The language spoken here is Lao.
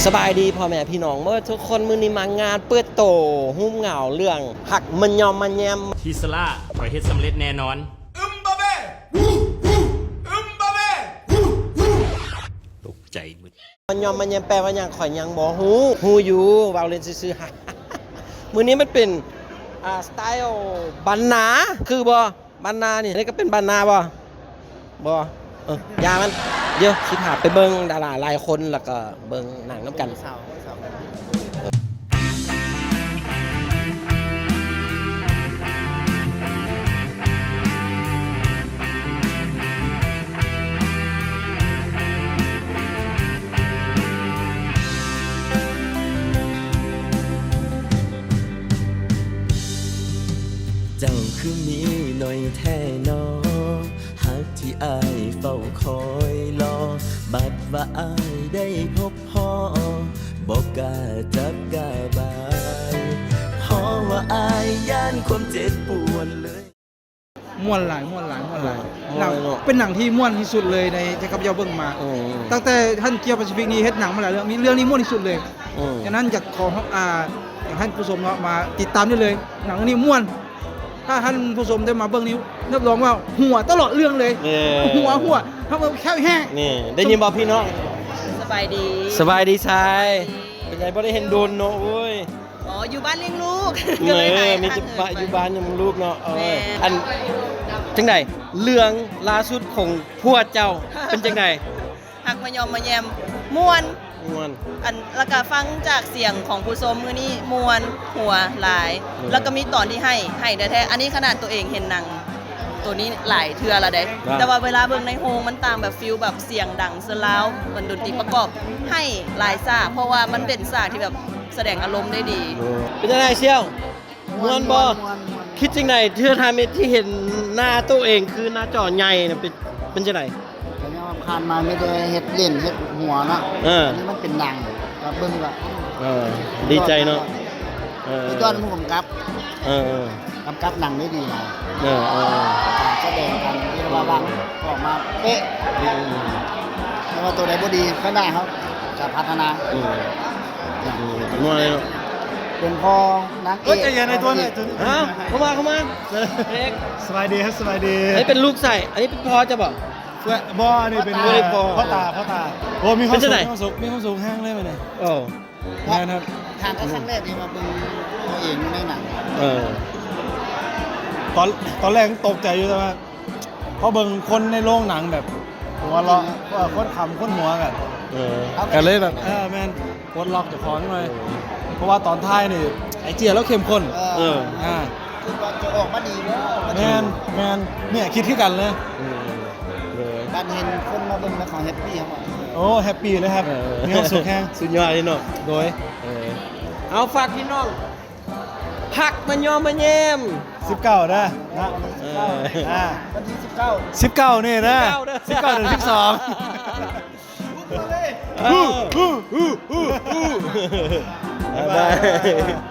ສະບາຍດີພໍ່ແມ່ພີ່ນ້ອງເບິດທຸກຄົນ, ມື້ນີ້ມາງານເປີດໂຕຮູບເງົາເລື່ອງຮັກມະຍອມມະແຍມ. ທິສລາ ຂ້ອຍເຮັດສຳເລັດແນ່ນອນ. ອຶມບາເບ ອຶມບາເບ ຕົກໃຈໝົດ. ມະຍອມມະແຍມແປວ່າຫຍັງ? ຂ້ອຍຍັງບໍ່ຮູ້. ຮູ້ຢູ່ ເວົ້າເລ່ນຊື່ໆ. ມື້ນີ້ມັນເປັນ ອ່າ ສະໄຕລ໌ບ້ານນາ ຄືບໍ່? ບ້ານນານີ້ ອັນນີ້ກໍເປັນບ້ານນາບໍ່? ບໍ່ ເອີ ຢ່າມັນ. ດຽວຊິພາໄປເບິ່ງດາລາຫຼາຍຄົນ ແລ້ວກໍເບິ່ງໜັງນຳກັນ. ເຈົ້າຄືມີໜ້ອຍແທ້ນໍ ຮັກທີ່ອ້າຍເຝົ້າຄອຍລໍ ບັດວ່າອ້າຍໄດ້ພົບພໍ້ ບໍ່ກ້າຈັບກ້າບາຍ ເພາະວ່າອ້າຍຢ້ານຄວາມເຈັບປວດເລີຍ. ມ່ວນຫຼາຍ ມ່ວນຫຼາຍ ມ່ວນຫຼາຍ. ເອີ ມ່ວນເນາະ. ເປັນໜັງທີ່ມ່ວນທີ່ສຸດເລີຍໃນທີ່ຂ້າພະເຈົ້າເບິ່ງມາ. ອືມ ຕັ້ງແຕ່ທ່ານ Gear Pacific ນີ້ເຮັດໜັງມາຫຼາຍເລື່ອງ ມີເລື່ອງນີ້ມ່ວນທີ່ສຸດເລີຍ. ອືມ ສະນັ້ນຢາກຂໍ ອ່າ ຢາກໃຫ້ຜູ້ຊົມເນາະ ມາຕິດຕາມໄດ້ເລີຍ ໜັງເລື່ອງນີ້ມ່ວນ. ຖ້າທ່ານຜູ້ຊົມໄດ້ມາເບິ່ງນີ້ ຮັບຮອງວ່າຫົວຕະຫຼອດເລື່ອງເລີຍ. ເອີ ຫົວ ຫົວ ຮັບຮອງແຂ້ວແຮງ. ນີ້ ໄດ້ຍິນບໍ່ພີ່ນ້ອງ? ສະບາຍດີ ສະບາຍດີຊາຍ. ເປັນໃດ ບໍ່ໄດ້ເຫັນດົນເນາະ. ໂອ້ຍ ອໍ ຢູ່ບ້ານລ້ຽງລູກ ເອີ ກໍເລີຍຫາຍ ມີແຕ່ ຢູ່ບ້ານລ້ຽງລູກເນາະ. ເອີ ແມ່ນ. ອັນ ຈັ່ງໃດ ເລື່ອງລ່າສຸດຂອງພວກເຈົ້າເປັນຈັ່ງໃດ? ຮັກມະຍອມມະແຍມ ມ່ວນ ມ່ວນ. ອັນ ແລ້ວກໍຟັງຈາກສຽງຂອງຜູ້ຊົມມື້ນີ້ ມ່ວນ ຫົວຫຼາຍ. ເອີ ແລ້ວກໍມີຕອນທີ່ໄຫ້ ໄຫ້ແທ້ໆ. ອັນນີ້ຂະໜາດຕົວເອງເຫັນໜັງ ໂຕນີ້ຫຼາຍເທື່ອແລ້ວເດ້ ແຕ່ວ່າເວລາເບິ່ງໃນໂຮງມັນຕ່າງແບບ ຟີລແບບສຽງດັງສະລາວ ເປັນດົນຕີປະກອບ ໄຫ້ຫຼາຍສາກ ເພາະວ່າມັນເປັນສາກທີ່ແບບສະແດງອາລົມໄດ້ດີ. ເປັນຈັ່ງໃດສ່ຽວ? ມ່ວນບໍ່? ມ່ວນ ມ່ວນ ມ່ວນ. ຄິດຈັ່ງໃດ ເທື່ອທຳອິດທີ່ເຫັນໜ້າໂຕເອງຄືໜ້າຈໍໃຫຍ່ນະ ເປັນ ເປັນຈັ່ງໃດ? ກໍຍັງວ່າຜ່ານມາມີແຕ່ເຮັດຫຼິ້ນເຮັດຫົວເນາະ. ເອີ ອັນນີ້ມັນເປັນໜັງ ກໍເບິ່ງກໍ ເອີ ດີໃຈເນາະ. ເອີ ສຸດຍອດໝູ່ກຳກັບ. ເອີ ກຳກັບໜັງໄດ້ດີຫຼາຍ. ເອີ ເອີ ການສະແດງ ການທີ່ວ່າວາງອອກມາເປະ. ອືມ ແຕ່ວ່າໂຕໃດບໍ່ດີ ຂ້າງໜ້າເຮົາຈະພັດທະນາ. ອືມ ອືມ ເປັນພໍ່ນາງເອກ. ໂອ້ຍ ໃຈເຢັນ ໃນຕົວນີ້. ຮະ? ເຂົ້າມາ ເຂົ້າມາ. ເອກ ສະບາຍດີ ສະບາຍດີ. ອັນນີ້ເປັນລູກໃສ? ອັນນີ້ເປັນພໍ່ເຈົ້າບໍ່? ບໍ່ ອັນນີ້ເປັນ ພໍ່ຕາ ພໍ່ຕາ ພໍ່ຕາ. ໂອ້ ມີຄວາມສຸກ ມີຄວາມສຸກ ມີຄວາມສຸກແຮງເລີຍມື້ນີ້. ໂອ້ ແມ່ນຄັບ. ທາງກໍຄັ້ງແລກທີ່ມາເບິ່ງຕົວເອງຢູ່ໃນໜັງ. ເອີ ຕອນ ຕອນແລກຕົກໃຈຢູ່ ແຕ່ວ່າພໍເບິ່ງຄົນໃນໂລງໜັງແບບຫົວເລາະ ເອີ ຄົນຂຳຄົນຫົວກັນ. ເອີ ກໍເລີຍແບບ ເອີ ແມ່ນ ປົດລັອກເຈົ້າຂອງໜ້ອຍ. ເອີ ເພາະວ່າຕອນທ້າຍນີ້ ໄອ້ເຈ້ຍລາວເຂັ້ມຂຸ້ນ. ເອີ ເອີ ອ່າ ຄິດວ່າຈະອອກມາດີບໍ່? ແມ່ນ ແມ່ນ ເນຍ ຄິດຄືກັນເລີຍ. ເອີ ເອີ ບັດເຫັນຄົນມາເບິ່ງແລ້ວເຂົາແຮັບປີ ເຮົາ ໂອ້ ແຮັບປີເລີຍຄັບ. ເອີ ມີຄວາມສຸກແຮງ ສຸດຍອດເລີຍເນາະ. ໂດຍ ເອີ ເອົາ ຝາກພີ່ນ້ອງ ຮັກມະຍອມມະແຍມ ສິບເກົ້າເດີນະ. ເອີ ອ່າ ວັນທີສິບເກົ້າ ສິບເກົ້ານີ້ເດີ ສິບເກົ້າເດີ ສິບເກົ້າເດືອນສິບສອງ. ເອີ ບາຍບາຍ.